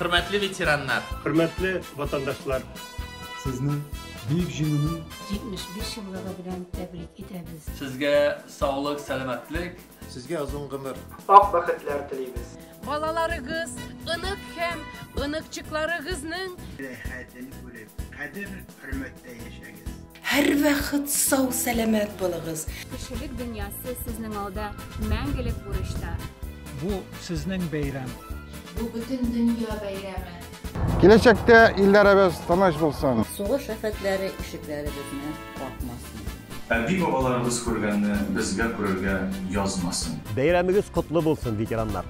Хөрмәтле ветераннар! Хөрмәтле ватандашлар! Сезне Бөек Җиңүнең 75 еллыгы белән тәбрик итәбез! Сезгә саулык, сәламәтлек. Сезгә озын гомер. Ак бәхетләр телибез. Балаларыгыз, онык һәм оныкчыкларыгызның. Рәхәтен күреп, кадер-хөрмәттә яшәгез. Һәрвакыт сау-сәламәт булыгыз. Кешелек дөньясы сезнең алда мәңгелек бурычта. Бу сезнең бәйрәм. Бу бөтен дөнья бәйрәме. Киләчәктә илләребез тыныч булсын. Сугыш афәтләре ишекләребезне какмасын. Әби-бабаларыбыз күргәнне безгә күрергә язмасын. Бәйрәмегез котлы булсын, ветераннар!